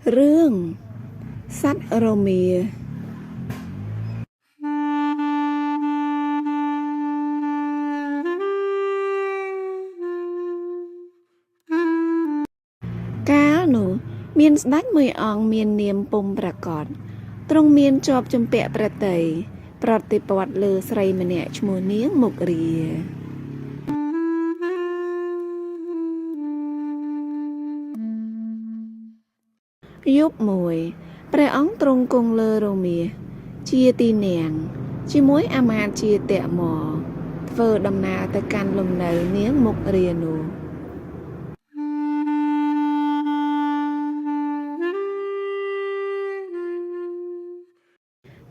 រឿងសត្វរមៀកាលនោះមានស្ដេចមួយអង្គមាននាមពុំប្រកបទ្រង់មានជាប់ជំពាក់ព្រះទ័យប្រតិព័ទ្ធលើស្រីម្នាក់ឈ្មោះនាងមុករា យប់មួយព្រះអង្គទ្រង់គង់លើរមាសជាទីនាង ជាមួយអាមាត្យជាតមធ្វើដំណើរទៅកាន់លំនៅនាងមុករានោះ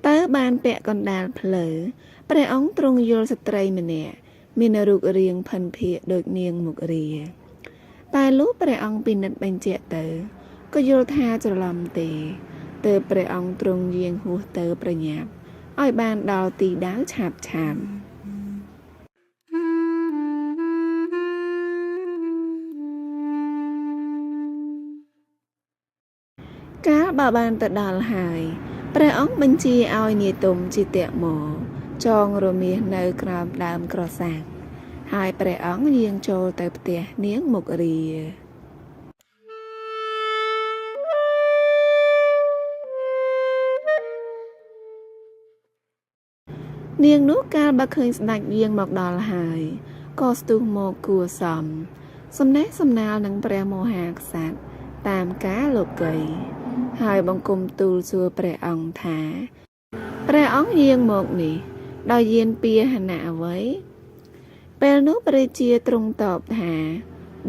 ទៅបានពាក់កណ្ដាលផ្លូវព្រះអង្គទ្រង់យល់ស្ត្រីម្នាក់មានរូបរាងភិនភាគដូចនាងមុករា តែលុះព្រះអង្គពិនិត្យបញ្ជាក់ទៅក៏យល់ថាច្រឡំទេទើបព្រះអង្គទ្រង់យាងហួសទៅប្រញាប់ឲ្យបានដល់ទីដៅឆាប់ឆាប់កាលបើបានទៅដល់ហើយព្រះអង្គបញ្ជាឲ្យនាយទុំជាតមចងរមាសនៅក្រោមដើមក្រសាំងហើយព្រះអង្គយាងចូលទៅផ្ទះនាងមុករា នាងនោះកាលបើឃើញស្ដេចយាងមកដល់ហើយក៏ស្ទុះមកគួសមសំណេះសំណាលនឹងព្រះមហាក្សត្រតាមការលោកី ហើយបង្គំទូលសួរព្រះអង្គថាព្រះអង្គយាងមកនេះដោយយានពាហនៈអ្វីពេលនោះព្រះរាជាទ្រង់តបថា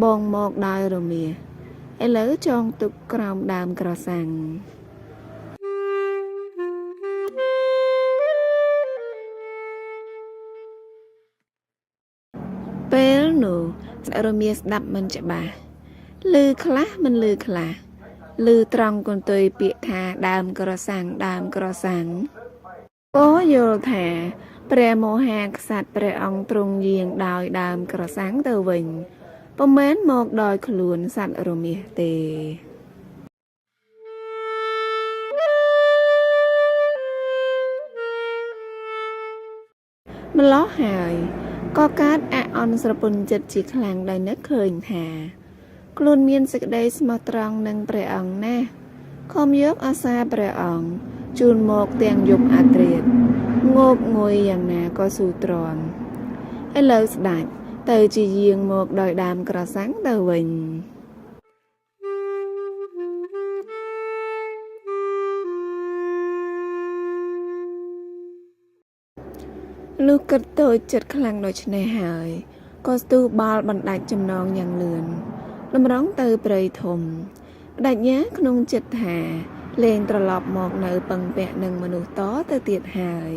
បងមកដោយរមាសឥឡូវចងទុកក្រោមដើមក្រសាំងពេលនោះរមាសស្ដាប់មិនច្បាស់ឮខ្លះមិនឮខ្លះឮត្រង់កន្ទុយពាក្យថាដើមក្រសាំងដើមក្រសាំងក៏យល់ថាព្រះមហាក្សត្រព្រះអង្គទ្រង់យាងដោយដើមក្រសាំងទៅវិញពុំមែនមកដោយខ្លួនសត្វរមាសទេម្លោះហើយក៏កើតអអន់ស្រពន់ចិត្តជាខ្លាំងដោយនឹកឃើញថាខ្លួនមានសេចក្តីស្មោះត្រង់នឹងព្រះអង្គណាស់ខំយកអាសាព្រះអង្គជូនមកទាំងយប់អាត្រាតងោកងុយយ៉ាងណាក៏ស៊ូទ្រាំឥឡូវស្ដេចទៅជាយាងមកដោយដើមក្រសាំងទៅវិញលុះគិតតូចចិត្តខ្លាំងដូច្នេះហើយក៏ស្ទុះបាល់បណ្ដាច់ចំណងយ៉ាងលឿនតម្រង់ទៅព្រៃធំបដិញ្ញាក្នុងចិត្តថាលែងត្រឡប់មកនៅពឹងពាក់នឹងមនុស្សតទៅទៀតហើយ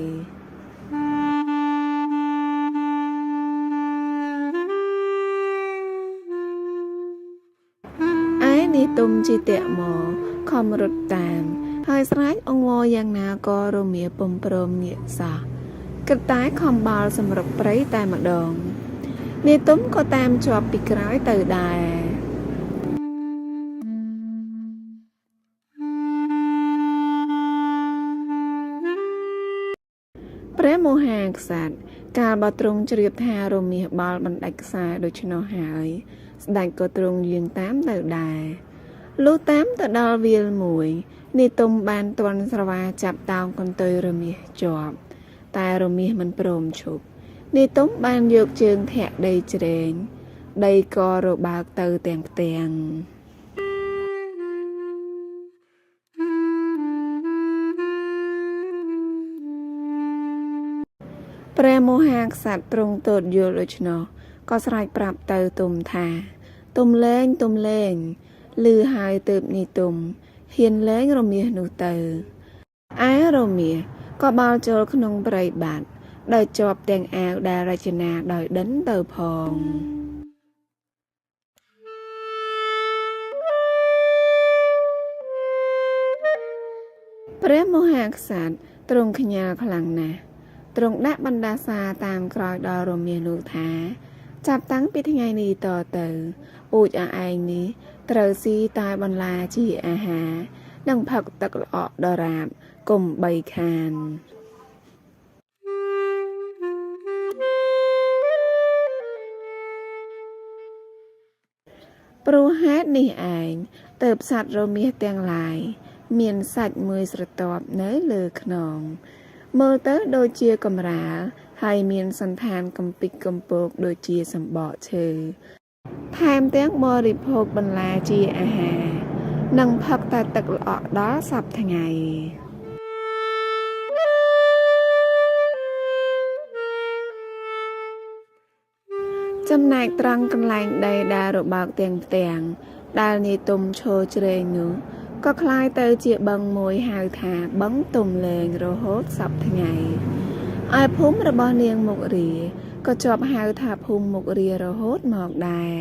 ឯនេះទុំជាតមខំរត់តាមហើយស្រែកអង្វរយ៉ាងណាក៏រមៀពុំព្រមងាកសោះគិតតែខំបាល់សម្រុកព្រៃតែម្ដងនាយទុំក៏តាមជាប់ពីក្រោយទៅដែរព្រះមហាក្សត្រកាលបើទ្រង់ជ្រាបថារមាសបាល់បណ្ដាច់ខ្សែដូច្នោះហើយស្ដេចក៏ទ្រង់យាងតាមទៅដែរលុះតាមទៅដល់វាលមួយនាយទុំបានទាន់ស្រវាចាប់តោងកន្ទុយរមាសជាប់តែរមាសមិនព្រមឈប់នាយទុំបានយកជើងធាក់ដីជ្រែងដីក៏របើកទៅទាំងផ្ទាំងព្រះមហាក្សត្រទ្រង់ទតយល់ដូច្នោះក៏ស្រែកប្រាប់ទៅទុំថាទុំលែងទុំលែងឮហើយទើបនាយទុំហ៊ានលែងរមាសនោះទៅឯរមាសក៏បាល់ចូលក្នុងព្រៃបាត់ដោយជាប់ទាំងអាវដែលរចនាដោយដិនទៅផងព្រះមហាក្សត្រទ្រង់ខ្ញាល់ខ្លាំងណាស់ទ្រង់ដាក់បណ្ដាសាតាមក្រោយដល់រមាសនោះថាចាប់តាំងពីថ្ងៃនេះតទៅ ពូជអាឯងនេះត្រូវស៊ីតែបន្លាជាអាហារ និងផឹកទឹកល្អក់ដរាបកុំបីខាន ព្រោះហេតុនេះឯង ទើបសត្វរមាសទាំងឡាយ មានសាច់មួយស្រទាប់នៅលើខ្នង មើលទៅដូចជាកម្រាល ហើយមានសណ្ឋានកំពីកកំពកដូចជាសម្បកឈើ ថែមទាំងបរិភោគបន្លាជាអាហារ និងផឹកតែទឹកល្អក់ដល់សព្វថ្ងៃ ចំណែកត្រង់កន្លែងដីដែលរបោកទាំងផ្ទាំង ដែលនាយទុំឈរជ្រែងនោះ ក៏ក្លាយទៅជាបឹងមួយហៅថាបឹងទុំលែងរហូតសព្វថ្ងៃឯភូមិរបស់នាងមុករាក៏ជាប់ហៅថាភូមិមុករារហូតមកដែរ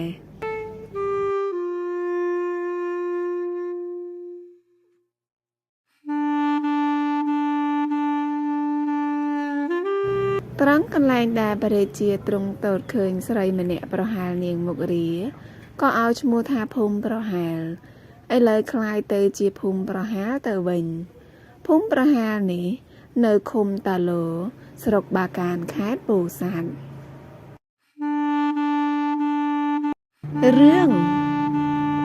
ត្រង់កន្លែងដែលព្រះរាជាទ្រង់ទតឃើញស្រីម្នាក់ប្រហែលនាងមុករាក៏ឲ្យឈ្មោះថាភូមិប្រហែលឥឡូវក្លាយទៅជាភូមិប្រហែលទៅវិញ ភូមិប្រហែលនេះ នៅឃុំតាឡូស្រុកបាកានខេត្តពោធិ៍សាត់រឿង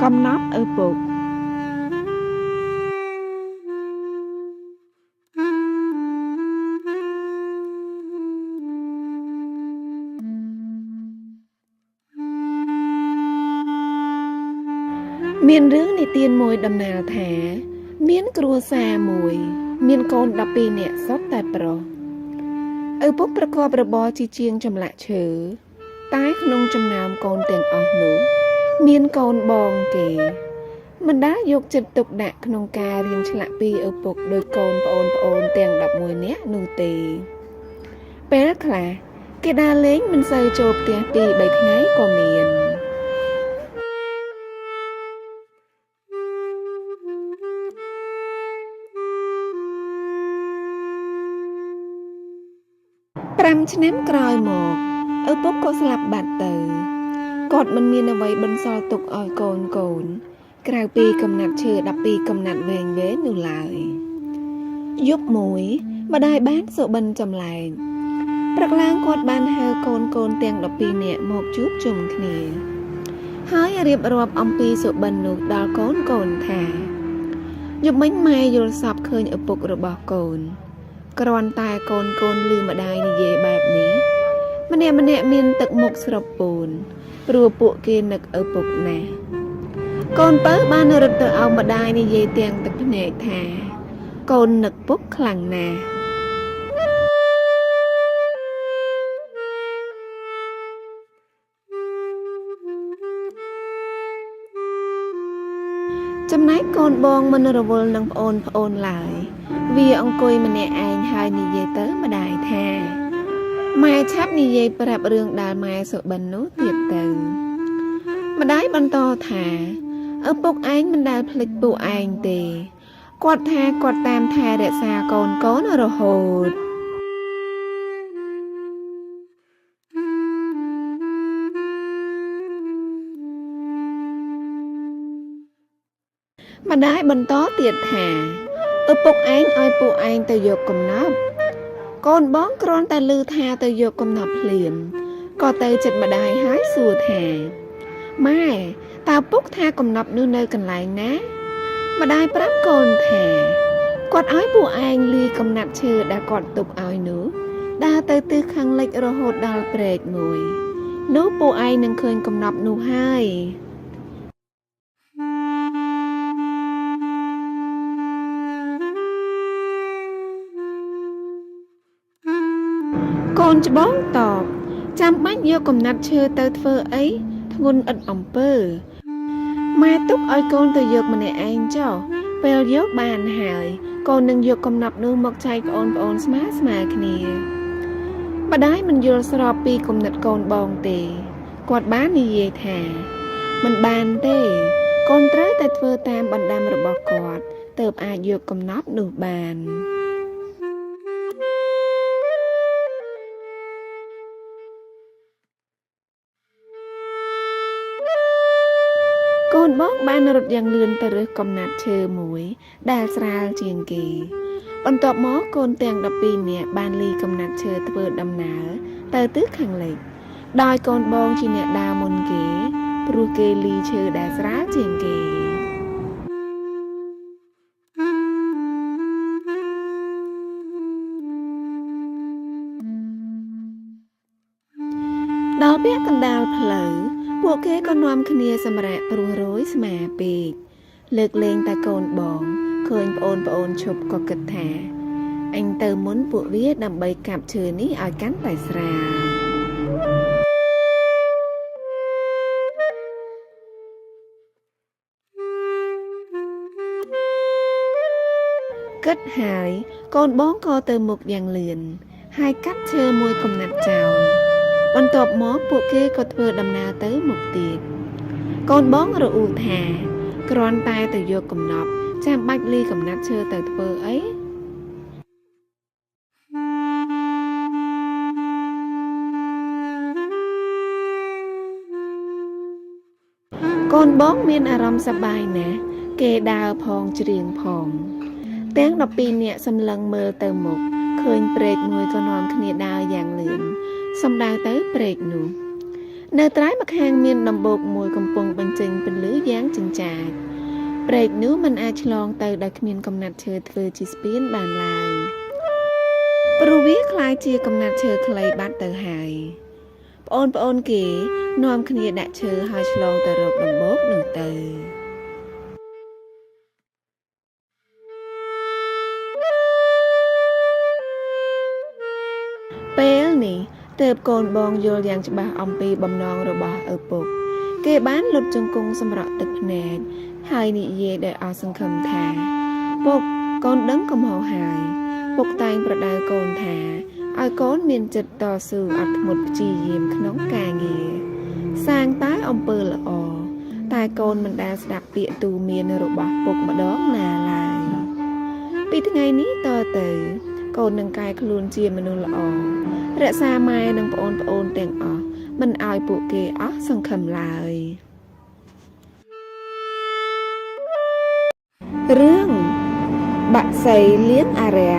កំណប់ឪពុក មានរឿងនិទានមួយដំណាលថា មានគ្រួសារមួយ មានកូន12នាក់សុទ្ធតែប្រុសឪពុកប្រកបរបរជាជាងចម្លាក់ឈើតែក្នុងចំណោមកូនទាំងអស់នោះ មានកូនបងគេមិនដែលយកចិត្តទុកដាក់ក្នុងការរៀនឆ្លាក់ពីឪពុកដោយកូនប្អូនប្អូនទាំង11នាក់នោះទេ ពេលខ្លះគេដើរលេងមិនសូវចូលផ្ទះពីរបីថ្ងៃក៏មាន 5ឆ្នាំក្រោយមកឪពុកក៏ស្លាប់បាត់ទៅគាត់មិនមានអ្វីបន្សល់ទុកឲ្យកូនកូន ក្រៅពីកំណាត់ឈើ12កំណាត់វែងវែងនោះឡើយយប់មួយម្ដាយបានសុបិនចម្លែកព្រឹកឡើងគាត់បានហៅកូនកូនទាំង12នាក់មកជួបជុំគ្នា ហើយរៀបរាប់អំពីសុបិននោះដល់កូនកូនថាយប់មិញម៉ែយល់សប្តិឃើញឪពុករបស់កូន គ្រាន់តែកូនកូនឮម្ដាយនិយាយបែបនេះម្នាក់ម្នាក់មានទឹកមុខស្រពោនព្រោះពួកគេនឹកឪពុកណាស់កូនពៅបានរត់ទៅឲ្យម្ដាយនិយាយទាំងទឹកភ្នែកថា កូននឹកពុកខ្លាំងណាស់ចំណែកកូនបងមិនរវល់នឹងប្អូនប្អូនឡើយវាអង្គុយម្នាក់ឯងហើយនិយាយទៅម្ដាយថាម៉ែឆាប់និយាយប្រាប់រឿងដែលម៉ែសុបិននោះទៀតទៅម្ដាយបន្តថាឪពុកឯងមិនដែលភ្លេចពួកឯងទេគាត់ថាគាត់តាមថែរក្សាកូនកូនរហូតម្ដាយបន្តទៀតថាឪពុកឯងឲ្យពួកឯងទៅយកកំណប់កូនបងគ្រាន់តែឮថាទៅយកកំណប់ភ្លាមក៏ទៅចិត្តម្ដាយហើយសួរថាម៉ែតើពុកថាកំណប់នោះនៅកន្លែងណាម្ដាយប្រាប់កូនថាគាត់ឲ្យពួកឯងលីកំណាត់ឈើដែលគាត់ទុកឲ្យនោះដើរទៅទិសខាងលិចរហូតដល់ព្រែកមួយនោះពួកឯងនឹងឃើញកំណប់នោះហើយកូនច្បងតបចាំបាច់យកកំណាត់ឈើទៅធ្វើអីធ្ងន់ឥតអំពើម៉ែទុកឲ្យកូនទៅយកម្នាក់ឯងចុះពេលយកបានហើយកូននឹងយកកំណប់នោះមកចែកប្អូនប្អូនស្មើស្មើគ្នាម្ដាយមិនយល់ស្របពីគំនិតកូនបងទេគាត់បាននិយាយថាមិនបានទេកូនត្រូវតែធ្វើតាមបណ្ដាំរបស់គាត់ទើបអាចយកកំណប់នោះបាន កូនបងបានរត់យ៉ាងលឿនទៅរើសកំណាត់ឈើមួយ ដែលស្រាលជាងគេ បន្ទាប់មកកូនទាំង12នាក់បានលីកំណាត់ឈើធ្វើដំណើរទៅទិសខាងលិច ដោយកូនបងជាអ្នកដើរមុនគេ ព្រោះគេលីឈើដែលស្រាលជាងគេ ដល់ពាក់កណ្ដាលផ្លូវពួកគេក៏នាំគ្នាសម្រាកព្រោះរយស្មាពេកលើកលែងតែកូនបងឃើញប្អូនប្អូនឈប់ក៏គិតថាអញទៅមុនពួកវាដើម្បីកាប់ឈើនេះឲ្យកាន់តែស្រាលគិតហើយកូនបងក៏ទៅមុខយ៉ាងលឿនហើយកាត់ឈើមួយកំណាត់ចោល បន្ទាប់មកពួកគេក៏ធ្វើដំណើរទៅមុខទៀតកូនបងរអ៊ូថាគ្រាន់តែទៅយកកំណប់ចាំបាច់លីកំណាត់ឈើទៅធ្វើអីកូនបងមានអារម្មណ៍សប្បាយណាស់គេដើរផងច្រៀងផង ទាំង12នាក់សម្លឹងមើលទៅមុខឃើញព្រែកមួយក៏នាំគ្នាដើរយ៉ាងលឿនសំដៅទៅព្រែកនោះ នៅត្រើយម្ខាងមានដំបូកមួយកំពុងបញ្ចេញពន្លឺយ៉ាងចិញ្ចាចព្រែកនោះមិនអាចឆ្លងទៅដោយគ្មានកំណាត់ឈើធ្វើជាស្ពានបានឡើយព្រោះវាក្លាយជាកំណាត់ឈើខ្លីបាត់ទៅហើយប្អូនប្អូនគេនាំគ្នាដាក់ឈើហើយឆ្លងទៅរកដំបូកនោះទៅពេលនេះទើបកូនបងយល់យ៉ាងច្បាស់អំពីបំណងរបស់ឪពុកគេបានលុតជង្គង់សម្រក់ទឹកភ្នែកហើយនិយាយដោយអស់សង្ឃឹមថាពុកកូនដឹងកំហុសហើយពុកតែងប្រដៅកូនថាឲ្យកូនមានចិត្តតស៊ូអត់ធ្មត់ព្យាយាមក្នុងការងារសាងតែអំពើល្អតែកូនមិនដែលស្ដាប់ពាក្យទូមានរបស់ពុកម្ដងណាឡើយពីថ្ងៃនេះតទៅកូននឹងកែខ្លួនជាមនុស្សល្អរក្សាម៉ែនិងប្អូនប្អូនទាំងអស់មិនឲ្យពួកគេអស់សង្ឃឹមឡើយរឿងបាក់សីលៀងអារៈ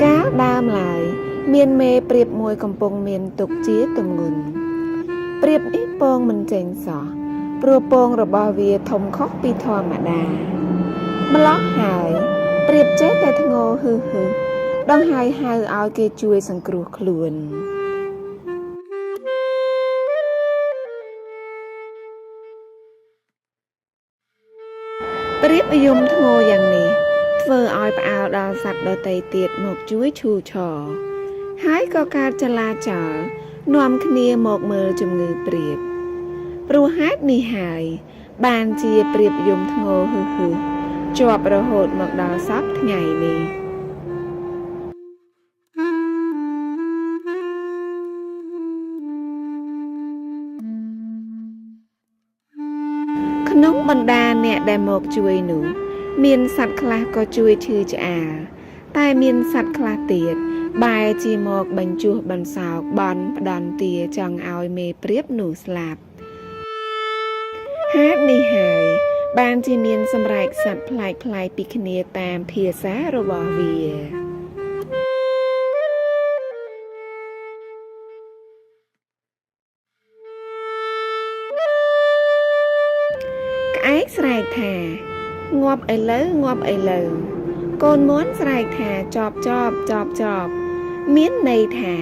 កាលដើមឡើយមានមេព្រាបមួយកំពុងមានទុក្ខជាទម្ងន់ព្រាបនេះពងមិនចេញសោះព្រោះពងរបស់វាធំខុសពីធម្មតាម្លោះហើយព្រាបចេះតែធ្ងោហឺហឺដង្ហើយហៅឲ្យគេជួយសង្គ្រោះខ្លួនព្រាបយំធ្ងោយ៉ាងនេះធ្វើឲ្យផ្អើលដល់សត្វដទៃទៀតមកជួយឈូឆរហើយក៏កើតចលាចលនាំគ្នាមកមើលជំងឺព្រាបព្រោះហេតុនេះហើយបានជាព្រាបយំធ្ងោហឺហឺជាប់រហូតមកដល់សព្វថ្ងៃនេះក្នុងបណ្ដាអ្នកដែលមកជួយនោះមានសត្វខ្លះក៏ជួយឈឺឆ្អាលតែមានសត្វខ្លះទៀតបែរជាមកបញ្ជោះបន្សោកបន់ផ្ដន់ទាចង់ឲ្យមេព្រាបនោះស្លាប់ហេតុនេះហើយបានជាមានសម្រែកសត្វប្លែកៗពីគ្នាតាមភាសារបស់វាក្អែកស្រែកថាងាប់ឥឡូវងាប់ឥឡូវកូនមាន់ស្រែកថាចប់ចប់ចប់ចប់មានន័យថា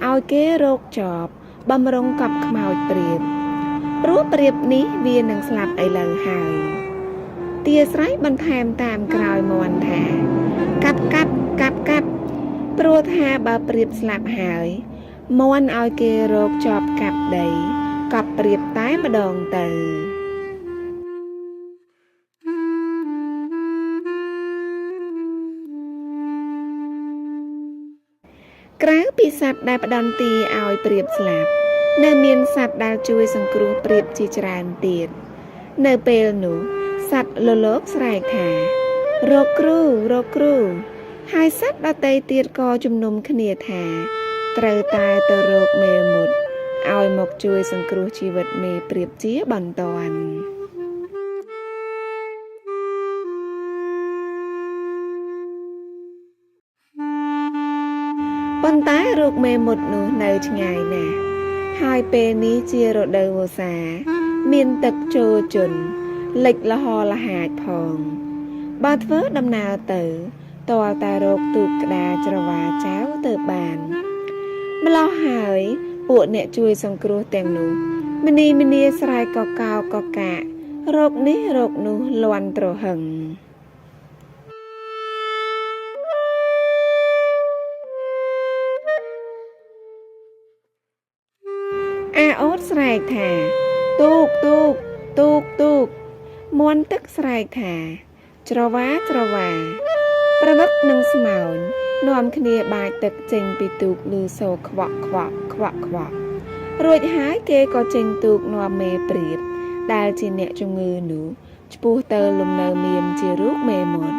ឲ្យគេរកចប់បំរុងកប់ខ្មោចព្រាបព្រោះព្រាបនេះវានឹងស្លាប់ឥឡូវហើយទាស្រែកបន្ថែមតាមក្រោយមាន់ថាកាប់កាប់កាប់កាប់ព្រោះថាបើព្រាបស្លាប់ហើយមាន់ឲ្យគេរកចប់កាប់ដីកប់ព្រាបតែម្ដងទៅក្រៅពីសត្វដែលផ្ដន់ទាឲ្យព្រាបស្លាប់នៅមានសត្វដែលជួយសង្គ្រោះព្រាបជាច្រើនទៀតនៅពេលនោះ សត្វលលកស្រែកថា រកគ្រូរកគ្រូ ហើយសត្វដទៃទៀតក៏ជំនុំគ្នាថា ត្រូវតែទៅរកមេមត់ឲ្យមកជួយសង្គ្រោះជីវិតមេព្រាបជាបន្ទាន់ប៉ុន្តែរូបមេមត់នោះនៅឆ្ងាយណាស់ហើយពេលនេះជារដូវវស្សា មានទឹកជោរជន់លិចលហលហាចផង បើធ្វើដំណើរទៅទាល់តែរកទូកក្តារច្រវាចៅទៅបាន ម្ល៉េះហើយពួកអ្នកជួយសង្គ្រោះទាំងនោះមនីមនាស្រែកកកោកកាករោគនេះរោគនោះលាន់ទ្រហឹងអាអូតស្រែកថាទូកទូកទូកទូកមន់ទឹកស្រែកថា ច្រវាច្រវាប្រវឹកនិងស្មោញនាំគ្នាបាចទឹកចេញពីទូកលឺសូរខ្វក់ខ្វក់ខ្វក់ខ្វក់រួចហើយគេក៏ចេញទូកនាំមេព្រាបដែលជាអ្នកជំងឺនោះឆ្ពោះទៅលំនៅមៀមជារូបមេមត់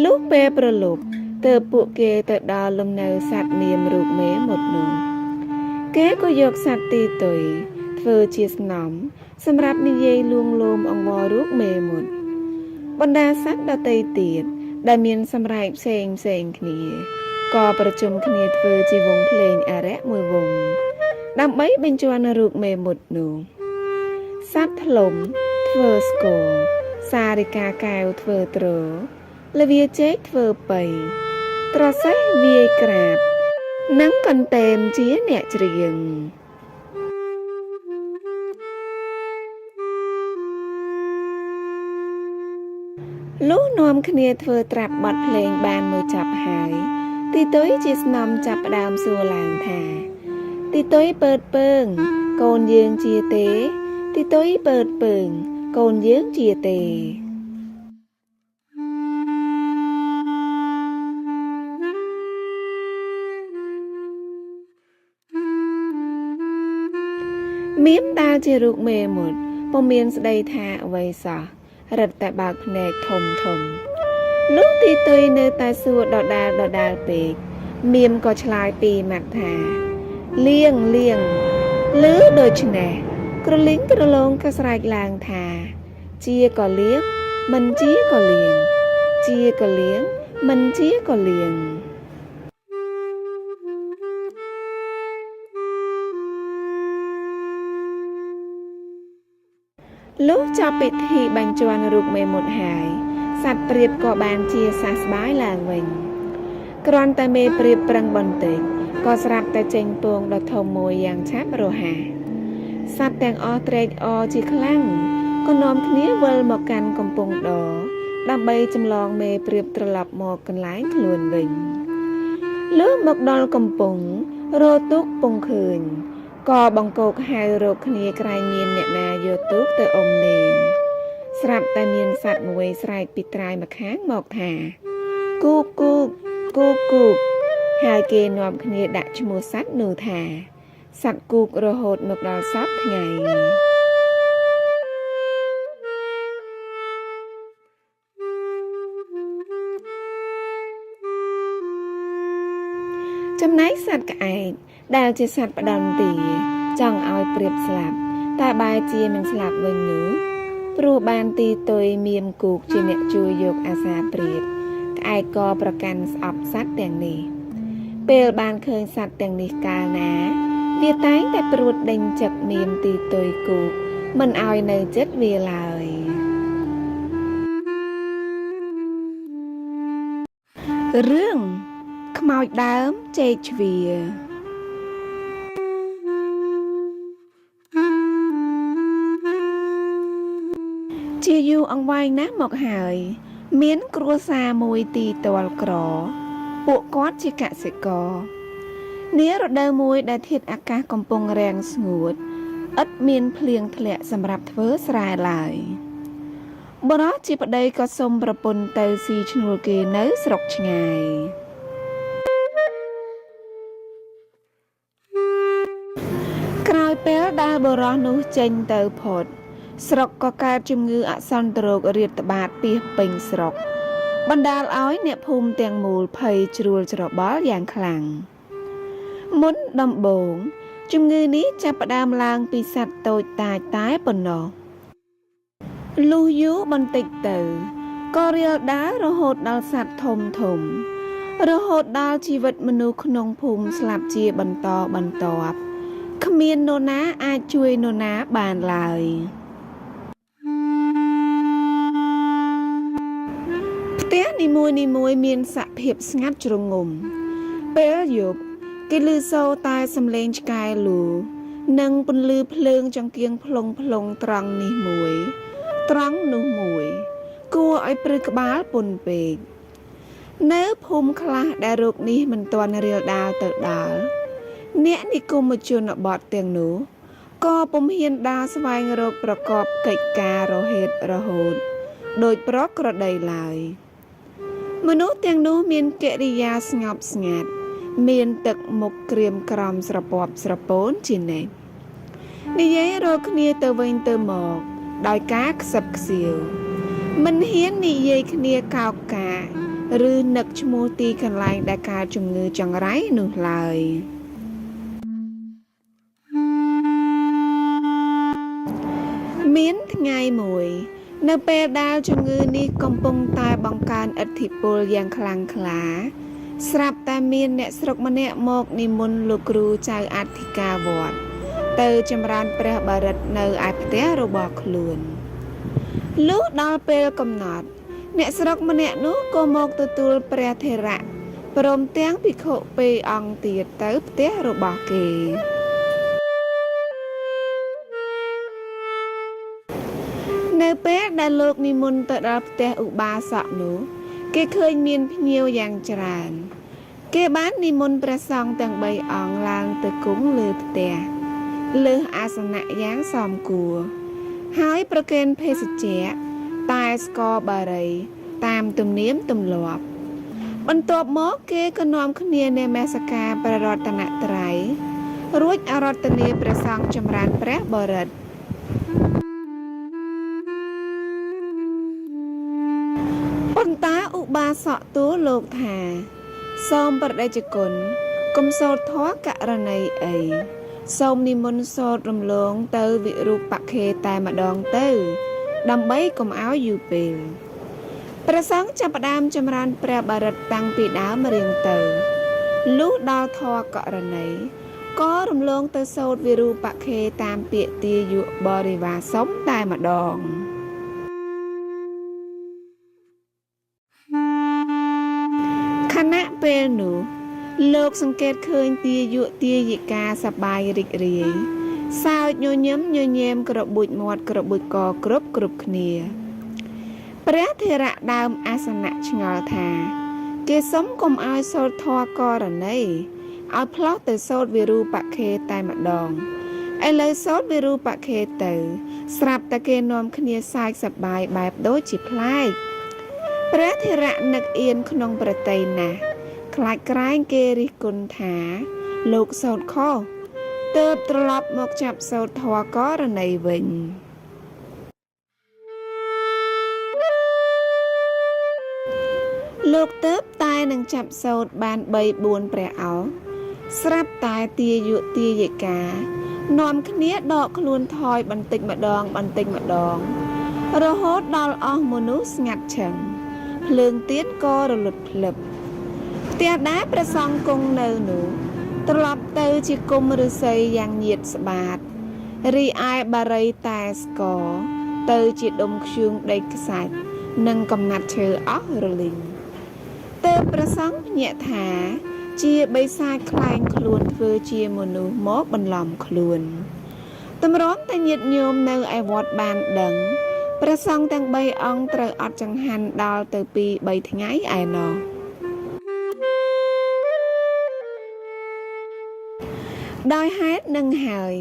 លុះពេលប្រលប់ទើបពួកគេទៅដល់លំនៅសត្វមៀមរូបមេមត់នោះគេក៏យកសត្វទីទុយធ្វើជាស្នំសម្រាប់និយាយលួងលោមអង្វររូបមេមត់បណ្ដាសត្វដទៃទៀតដែលមានសម្រែកផ្សេងផ្សេងគ្នាក៏ប្រជុំគ្នាធ្វើជាវងភ្លេងអារក្សមួយវងដើម្បីបញ្ជាន់រូបមេមត់នោះសត្វធ្លុំធ្វើស្គរសារិកាកែវធ្វើទ្រលវាចេកធ្វើប៉ីត្រសេះវាយក្រាបនិងកន្ទេមជាអ្នកច្រៀងលុះនាំគ្នាធ្វើត្រាប់បទភ្លេងបានមួយចប់ហើយទីទុយជាស្នំចាប់ផ្ដើមសួរឡើងថា ទីទុយពើតពើងកូនយើងជាទេ ទីទុយពើតពើងកូនយើងជាទេមៀមដែលជារូបមេមត់ពុំមានស្ដីថាអ្វីសោះរឹតតែបើកភ្នែកធំធំលុះទីទុយនៅតែសួរដដែលដដែលពេកមៀមក៏ឆ្លើយពីម៉ាត់ថាលៀងលៀងឮដូច្នេះក្រលីងក្រឡងក៏ស្រែកឡើងថា ជាក៏លៀងមិនជាក៏លៀងជាក៏លៀងមិនជាក៏លៀងលុះចប់ពិធីបញ្ជាន់រូបមេមត់ហើយសត្វព្រាបក៏បានជាសះស្បើយឡើងវិញគ្រាន់តែមេព្រាបប្រឹងបន្តិចក៏ស្រាប់តែចេញពងដ៏ធំមួយយ៉ាងឆាប់រហ័សសត្វទាំងអស់ត្រេកអរជាខ្លាំងក៏នាំគ្នាវិលមកកាន់កំពង់ដដើម្បីចម្លងមេព្រាបត្រឡប់មកកន្លែងខ្លួនវិញលុះមកដល់កំពង់រកទូកពងឃើញក៏បង្កោកហៅរកគ្នាក្រែងមានអ្នកណាយកទូកទៅអុំលេងស្រាប់តែមានសត្វមួយស្រែកពីត្រើយម្ខាងមកថាគូកគូកគូកគូកហើយគេនាំគ្នាដាក់ឈ្មោះសត្វនោះថាសត្វគូករហូតមកដល់សព្វថ្ងៃចំណែកសត្វក្អែកដែលជាសត្វផ្ដន្ទាចង់ឲ្យព្រាបស្លាប់តែបែរជាមិនស្លាប់វិញនោះព្រោះបានទីទុយមៀមគូកជាអ្នកជួយយកអាសាព្រាបក្អែកក៏ប្រកាន់ស្អប់សត្វទាំងនេះពេលបានឃើញសត្វទាំងនេះកាលណាវាតែងតែព្រួតដេញចឹកមៀមទីទុយគូកមិនឲ្យនៅចិត្តវាឡើយរឿងខ្មោចដើមចេកជ្វាជាយូរអង្វែងណាស់មកហើយមានគ្រួសារមួយទីទ័លក្រពួកគាត់ជាកសិករនារដូវមួយដែលធាតុអាកាសកំពុងរាំងស្ងួតឥតមានភ្លៀងធ្លាក់សម្រាប់ធ្វើស្រែឡើយបុរសជាប្តីក៏សុំប្រពន្ធទៅស៊ីឈ្នួលគេនៅស្រុកឆ្ងាយ ដែលបុរសនោះចេញទៅផុត ស្រុកក៏កើតជំងឺអសន្នរោគរាតត្បាតពាសពេញស្រុក បណ្ដាលឲ្យអ្នកភូមិទាំងមូលភ័យជ្រួលច្របល់យ៉ាងខ្លាំង មុនដំបូង ជំងឺនេះចាប់ផ្ដើមឡើងពីសត្វតូចតាចតែប៉ុណ្ណោះលុះយូរបន្តិចទៅក៏រាលដាលរហូតដល់សត្វធំធំ រហូតដល់ជីវិតមនុស្សក្នុងភូមិស្លាប់ជាបន្តបន្ទាប់គ្មាននរណាអាចជួយនរណាបានឡើយផ្ទះនីមួយៗមានសភាពស្ងាត់ជ្រងំ ពេលយប់គេឮសូរតែសំឡេងឆ្កែលូនិងពន្លឺភ្លើងចង្គៀងផ្លុងផ្លុងត្រង់នេះមួយ ត្រង់នោះមួយ គួរឲ្យព្រឺក្បាលពន់ពេក នៅភូមិខ្លះដែលរោគនេះមិនទាន់រាលដាលទៅដល់អ្នកនិគមជនបទទាំងនោះក៏ពុំហ៊ានដើរស្វែងរកប្រកបកិច្ចការរហេតរហូតដោយប្រក្រតីឡើយ មនុស្សទាំងនោះមានកិរិយាស្ងប់ស្ងាត់ មានទឹកមុខក្រៀមក្រំស្រពាប់ស្រពោនជានិច្ចនិយាយរកគ្នាទៅវិញទៅមកដោយការខ្សឹបខ្សៀវមិនហ៊ាននិយាយគ្នាកោកកាកឬនឹកឈ្មោះទីកន្លែងដែលកើតជំងឺចង្រៃនោះឡើយមានថ្ងៃមួយ នៅពេលដែលជំងឺនេះកំពុងតែបង្កើនឥទ្ធិពលយ៉ាងខ្លាំងក្លា ស្រាប់តែមានអ្នកស្រុកម្នាក់មកនិមន្តលោកគ្រូចៅអធិការវត្តទៅចម្រើនព្រះបរិត្តនៅឯផ្ទះរបស់ខ្លួនលុះដល់ពេលកំណត់ អ្នកស្រុកម្នាក់នោះក៏មកទទួលព្រះថេរៈព្រមទាំងភិក្ខុពីរអង្គទៀតទៅផ្ទះរបស់គេ នៅពេលដែលលោកនិមន្តទៅដល់ផ្ទះឧបាសកនោះ គេឃើញមានភ្ញៀវយ៉ាងច្រើន គេបាននិមន្តព្រះសង្ឃទាំងបីអង្គឡើងទៅគង់លើផ្ទះលើសអាសនៈយ៉ាងសមគួរ ហើយប្រគេនភេសជ្ជៈតែស្ករបារីតាមទំនៀមទម្លាប់ បន្ទាប់មកគេក៏នាំគ្នានមស្ការព្រះរតនត្រ័យរួចអារាធនាព្រះសង្ឃចម្រើនព្រះបរិត្តប៉ុន្តែឧបាសកទូលលោកថា សូមព្រះតេជគុណកុំសូត្រធម៌ករណីអីសូមនិមន្តសូត្ររំលងទៅវិរូបខេតែម្ដងទៅ ដើម្បីកុំឲ្យយូរពេលព្រះសង្ឃចាប់ផ្ដើមចម្រើនព្រះបរិត្តតាំងពីដើមរៀងទៅលុះដល់ធម៌ករណីក៏រំលងទៅសូត្រវិរូបខេតាមពាក្យទាយុបរិវារសុំតែម្ដងខណៈពេលនោះលោកសង្កេតឃើញទាយុទាយិកាសប្បាយរីករាយសើចញញឹមញញែមក្របួចមាត់ក្របួចកគ្រប់គ្រប់គ្នា ព្រះថេរៈដើមអាសនៈឆ្ងល់ថា គេសុំកុំឲ្យសូត្រធម៌ករណីឲ្យផ្លោះទៅសូត្រវិរូបខេតែម្ដងឥឡូវសូត្រវិរូបខេទៅ ស្រាប់តែគេនាំគ្នាសើចសប្បាយបែបដូចជាប្លែកព្រះថេរៈនឹកអៀនក្នុងប្រតិយណាស់ខ្លាចក្រែងគេរិះគន់ថា លោកសូត្រខុសទើបត្រឡប់មកចាប់សូត្រធម៌ករណីវិញលោកទើបតែនឹងចាប់សូត្របាន3 4ព្រះអង្គស្រាប់តែទាយុទាយិកានាំគ្នាដកខ្លួនថយបន្តិចម្ដងបន្តិចម្ដង រហូតដល់អស់មនុស្សស្ងាត់ឈឹងភ្លើងទៀនក៏រលត់ភ្លឹបផ្ទះដែលព្រះសង្ឃគង់នៅនោះត្រឡប់ទៅជាគុំឫស្សីយ៉ាងញាតស្បាតរីឯបារីតែស្ករទៅជាដុំធ្យូងដីខ្សាច់និងកំណាត់ឈើអស់រលីងទើបព្រះសង្ឃភ្ញាក់ថា ជាបិសាចក្លែងខ្លួនធ្វើជាមនុស្សមកបន្លំខ្លួនតម្រាំតែញាតិញោមនៅឯវត្តបានដឹងព្រះសង្ឃទាំង3អង្គត្រូវអត់ចង្ហាន់ដល់ទៅ2 3ថ្ងៃឯណោះដោយហេតុនឹងហើយ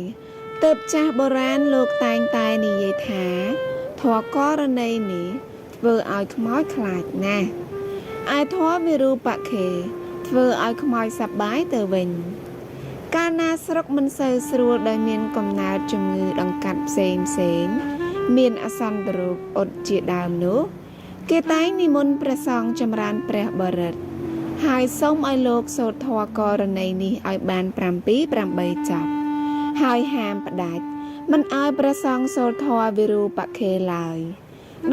ទើបចាស់បុរាណលោកតែងតែនិយាយថាធម៌ករណីនេះធ្វើឲ្យខ្មោចខ្លាចណាស់ឯធម៌វិរូបខេធ្វើឲ្យខ្មោចសប្បាយទៅវិញ កាលណាស្រុកមិនសូវស្រួលដោយមានកំណើតជំងឺដង្កាត់ផ្សេងផ្សេងមានអាសន្នរោគអ៊ុតជាដើមនោះ គេតែងនិមន្តព្រះសង្ឃចម្រើនព្រះបរិត្តហើយសូមឲ្យលោកសូត្រធម៌ករណីនេះឲ្យបាន7 8ចប់ហើយហាមផ្ដាច់មិនឲ្យព្រះសង្ឃសូត្រធម៌វិរូបខេឡើយ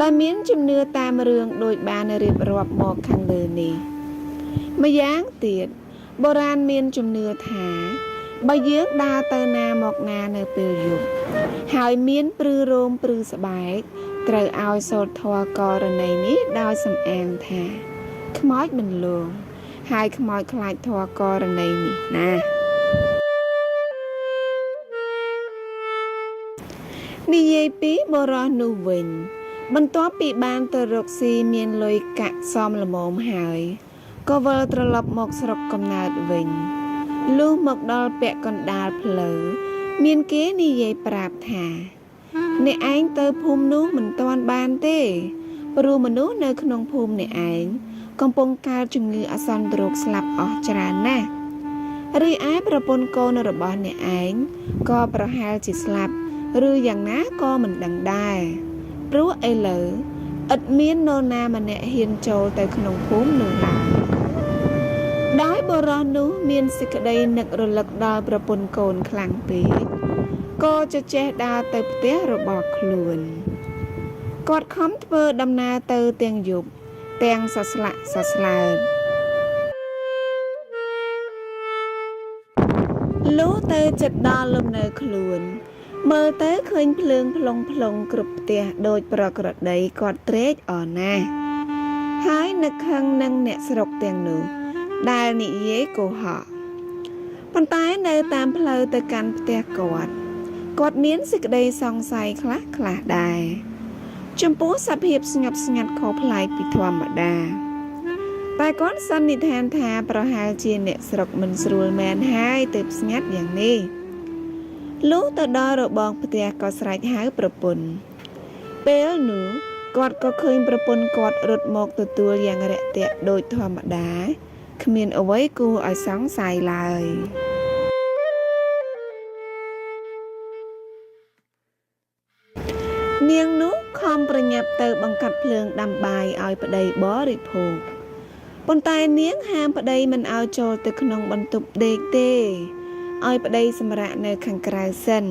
ដោយមានជំនឿតាមរឿងដូចបានរៀបរាប់មកខាងលើនេះម្យ៉ាងទៀតបុរាណមានជំនឿថាបើយើងដើរទៅណាមកណានៅពេលយប់ហើយមានព្រឺរោមព្រឺស្បែកត្រូវឲ្យសូត្រធម៌ករណីនេះដោយសំអាងថាខ្មោចមិនលងហើយខ្មោចខ្លាចធម៌ករណីនេះណាស់និយាយពីបុរសនោះវិញ បន្ទាប់ពីបានទៅរកស៊ីមានលុយកាក់សមល្មមហើយក៏វិលត្រឡប់មកស្រុកកំណើតវិញលុះមកដល់ពាក់កណ្ដាលផ្លូវមានគេនិយាយប្រាប់ថាអ្នកឯងទៅភូមិនោះមិនទាន់បានទេព្រោះមនុស្សនៅក្នុងភូមិអ្នកឯងកំពុងកើតជំងឺអាសន្នរោគស្លាប់អស់ច្រើនណាស់រីឯប្រពន្ធកូនរបស់អ្នកឯងក៏ប្រហែលជាស្លាប់ឬយ៉ាងណាក៏មិនដឹងដែរព្រោះឥឡូវឥតមាននរណាម្នាក់ហ៊ានចូលទៅក្នុងភូមិនោះឡើយដោយបុរសនោះមានសេចក្តីនឹករលឹកដល់ប្រពន្ធកូនខ្លាំងពេកក៏ជជែកដើរទៅផ្ទះរបស់ខ្លួនគាត់ខំធ្វើដំណើរទៅទាំងយប់ទាំងសស្លាក់សស្លើតលុះទៅចិត្តដល់លំនៅខ្លួនមើលទៅឃើញភ្លើងផ្លុងផ្លុងគ្រប់ផ្ទះដូចប្រក្រតីគាត់ត្រេកអរណាស់ហើយនឹកខឹងនឹងអ្នកស្រុកទាំងនោះដែលនិយាយកោហកប៉ុន្តែនៅតាមផ្លូវទៅកាន់ផ្ទះគាត់គាត់មានសេចក្តីសង្ស័យខ្លះខ្លះដែរចំពោះសភាពស្ងប់ស្ងាត់ខុសប្លែកពីធម្មតាតែគាត់សន្និដ្ឋានថាប្រហែលជាអ្នកស្រុកមិនស្រួលមែនហើយទើបស្ងាត់យ៉ាងនេះលុះទៅដល់របងផ្ទះក៏ស្រែកហៅប្រពន្ធពេលនោះគាត់ក៏ឃើញប្រពន្ធគាត់រត់មកទទួលយ៉ាងរាក់ទាក់ដូចធម្មតាគ្មានអ្វីគួរឲ្យសង្ស័យឡើយនាងនោះខំប្រញាប់ទៅបង្កាត់ភ្លើងដាំបាយឲ្យប្តីបរិភោគប៉ុន្តែនាងហាមប្តីមិនឲ្យចូលទៅក្នុងបន្ទប់ដេកទេឲ្យប្តីសម្រាកនៅខាងក្រៅសិន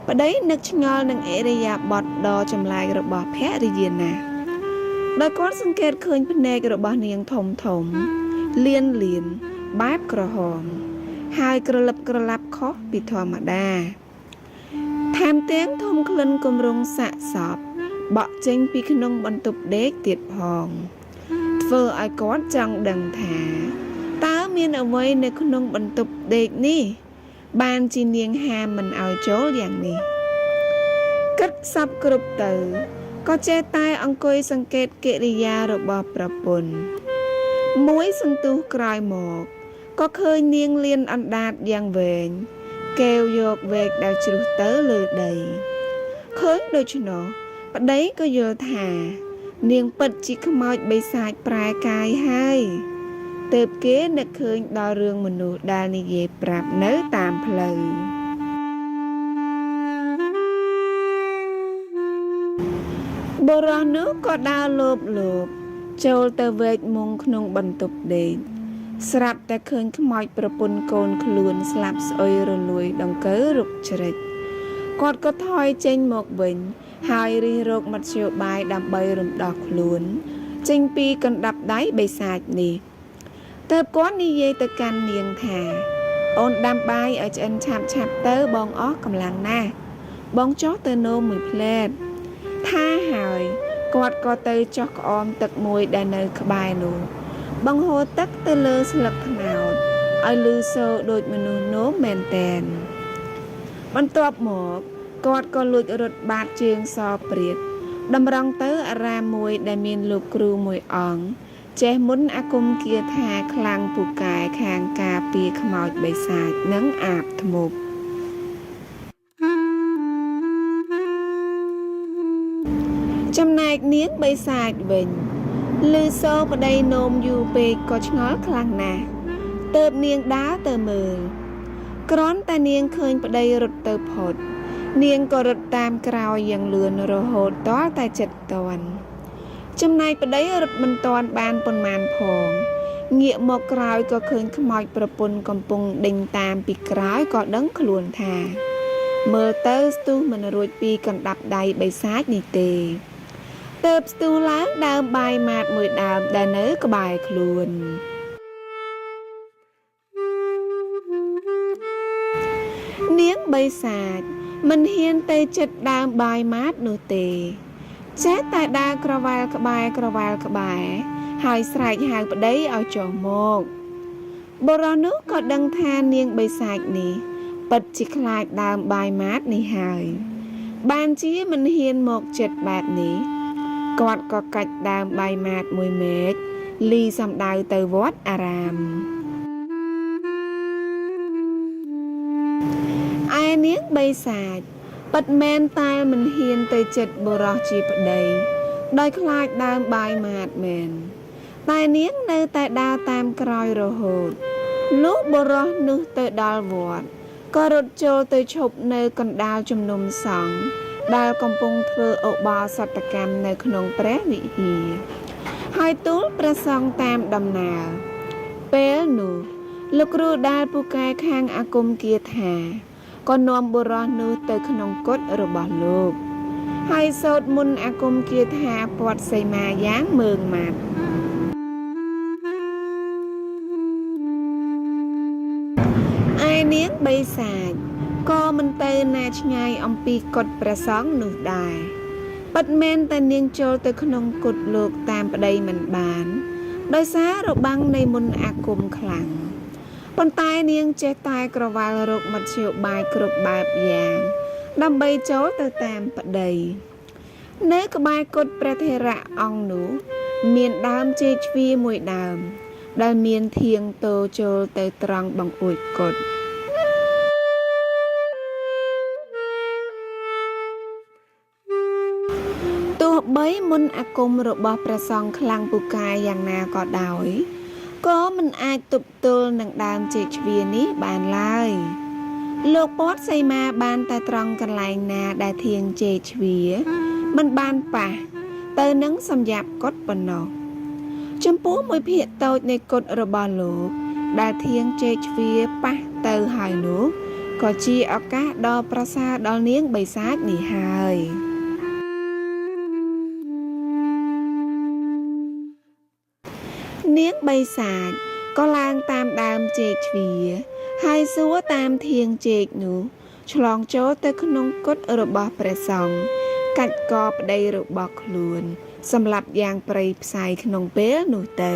ប្តីនឹកឆ្ងល់នឹងឥរិយាបថដ៏ចម្លែករបស់ភរិយាណាស់ដោយគាត់សង្កេតឃើញភ្នែករបស់នាងធំធំលៀនលៀនបែបក្រហមហើយក្រលឹបក្រឡាប់ខុសពីធម្មតាថែមទាំងធំក្លិនគម្រងសាកសពបក់ចេញពីក្នុងបន្ទប់ដេកទៀតផងធ្វើឲ្យគាត់ចង់ដឹងថាតើមានអ្វីនៅក្នុងបន្ទប់ដេកនេះបានជានាងហាមមិនឲ្យចូលយ៉ាងនេះគិតសពគ្រប់ទៅក៏ចេះតែអង្គុយសង្កេតកិរិយារបស់ប្រពន្ធមួយសន្ទុះក្រោយមកក៏ឃើញនាងលៀនអណ្ដាតយ៉ាងវែងកែវយកវែកដែលជ្រុះទៅលើដីឃើញដូច្នោះប្តីក៏យល់ថានាងពិតជាខ្មោចបិសាចប្រែកាយហើយទើបគេនឹកឃើញដល់រឿងមនុស្សដែលនិយាយប្រាប់នៅតាមផ្លូវបុរសនោះក៏ដើរលោបលោបចូលទៅវែកមុងក្នុងបន្ទប់ដេកស្រាប់តែឃើញខ្មោចប្រពន្ធកូនខ្លួនស្លាប់ស្អុយរលួយដង្កូវរុកជ្រិចគាត់ក៏ថយចេញមកវិញហើយរិះរកមធ្យោបាយដើម្បីរំដោះខ្លួនចេញពីកណ្ដាប់ដៃបិសាចនេះទើបគាត់និយាយទៅកាន់នាងថាអូនដាំបាយឲ្យឆ្អិនឆាប់ឆាប់ទៅបងអស់កម្លាំងណាស់បងចុះទៅនោមមួយផ្លែតថាហើយគាត់ក៏ទៅចុះក្អមទឹកមួយដែលនៅក្បែរនោះបង្ហូរទឹកទៅលើស្លឹកត្នោតឲ្យលឺសូរដូចមនុស្សនោមមែនទែនបន្ទាប់មកគាត់ក៏លួចរត់បាតជើងសព្រាតតម្រង់ទៅអារាមមួយដែលមានលោកគ្រូមួយអង្គចេះមុនអាគមគាថាខ្លាំងពូកែខាងការពារខ្មោចបិសាចនិងអាបធ្មប់ចំណែកនាងបិសាចវិញឮសូរប្តីនោមយូរពេកក៏ឆ្ងល់ខ្លាំងណាស់ទើបនាងដើរទៅមើល គ្រាន់តែនាងឃើញប្តីរត់ទៅផុត នាងក៏រត់តាមក្រោយយ៉ាងលឿនរហូតទាល់តែចិត្តទាន់ចំណែកប្តីរត់មិនទាន់បានប៉ុន្មានផងងាកមកក្រោយក៏ឃើញខ្មោចប្រពន្ធកំពុងដេញតាមពីក្រោយក៏ដឹងខ្លួនថា មើលទៅស្ទុះមិនរួចពីកណ្ដាប់ដៃបិសាចនេះទេទើបស្ទុះឡើងដើមបាយម៉ាតមួយដើមដែលនៅក្បែរខ្លួននាងបិសាចមិនហ៊ានទៅចិត្តដើមបាយម៉ាតនោះទេចេះតែដើរក្រវ៉ាល់ក្បែរក្រវ៉ាល់ក្បែរហើយស្រែកហៅប្តីឲ្យចុះមកបុរសនោះក៏ដឹងថានាងបិសាចនេះពិតជាខ្លាចដើមបាយម៉ាតនេះហើយបានជាមិនហ៊ានមកចិត្តបែបនេះគាត់ក៏កាច់ដើមបាយម៉ាតមួយមែកលីសំដៅទៅវត្តអារាមឯនាងបិសាចពិតមែនតែមិនហ៊ានទៅចិត្តបុរសជាប្តីដោយខ្លាចដើមបាយម៉ាតមែនតែនាងនៅតែដើរតាមក្រោយរហូតលុះបុរសនោះទៅដល់វត្តក៏រត់ចូលទៅឈប់នៅកណ្ដាលជំនុំសង្ឃដែលកំពុងធ្វើឧបោសថកម្មនៅក្នុងព្រះវិហារហើយទូលព្រះសង្ឃតាមដំណើរពេលនោះលោកគ្រូដែលពូកែខាងអាគមគាថាក៏នាំបុរសនោះទៅក្នុងកុដិរបស់លោកហើយសូត្រមន្តអាគមគាថាព័ទ្ធសីមាយ៉ាងម៉ឺងម៉ាត់ឯនាងបិសាចក៏មិនទៅណាឆ្ងាយអំពីកុដិព្រះសង្ឃនោះដែរពិតមែនតែនាងចូលទៅក្នុងកុដិលោកតាមប្តីមិនបានដោយសាររបាំងនៃមន្តអាគមខ្លាំងប៉ុន្តែនាងចេះតែក្រវ៉ាល់រកមធ្យោបាយគ្រប់បែបយ៉ាងដើម្បីចូលទៅតាមប្តីនៅក្បែរកុដិព្រះថេរៈអង្គនោះមានដើមចេកជ្វាមួយដើមដែលមានធាងទោចូលទៅត្រង់បង្អួចកុដិទោះបីមន្តអាគមរបស់ព្រះសង្ឃខ្លាំងពូកែយ៉ាងណាក៏ដោយក៏មិនអាចទប់ទល់នឹងដើមចេកជ្វានេះបានឡើយលោកពតសីមាបានតែត្រង់កន្លែងណាដែលធាងចេកជ្វាមិនបានប៉ះទៅនឹងសម្យាប់កុដិប៉ុណ្ណោះចំពោះមួយភាគតូចនៃកុដិរបស់លោកដែលធាងចេកជ្វាប៉ះទៅហើយនោះក៏ជាឱកាសដ៏ប្រសើរដល់នាងបិសាចនេះហើយនាងបិសាចក៏ឡើងតាមដើមចេកជ្វាហើយសួរតាមធាងចេកនោះឆ្លងចូលទៅក្នុងកុដិរបស់ព្រះសង្ឃកាច់កប្តីរបស់ខ្លួនសម្លាប់យ៉ាងព្រៃផ្សៃក្នុងពេលនោះទៅ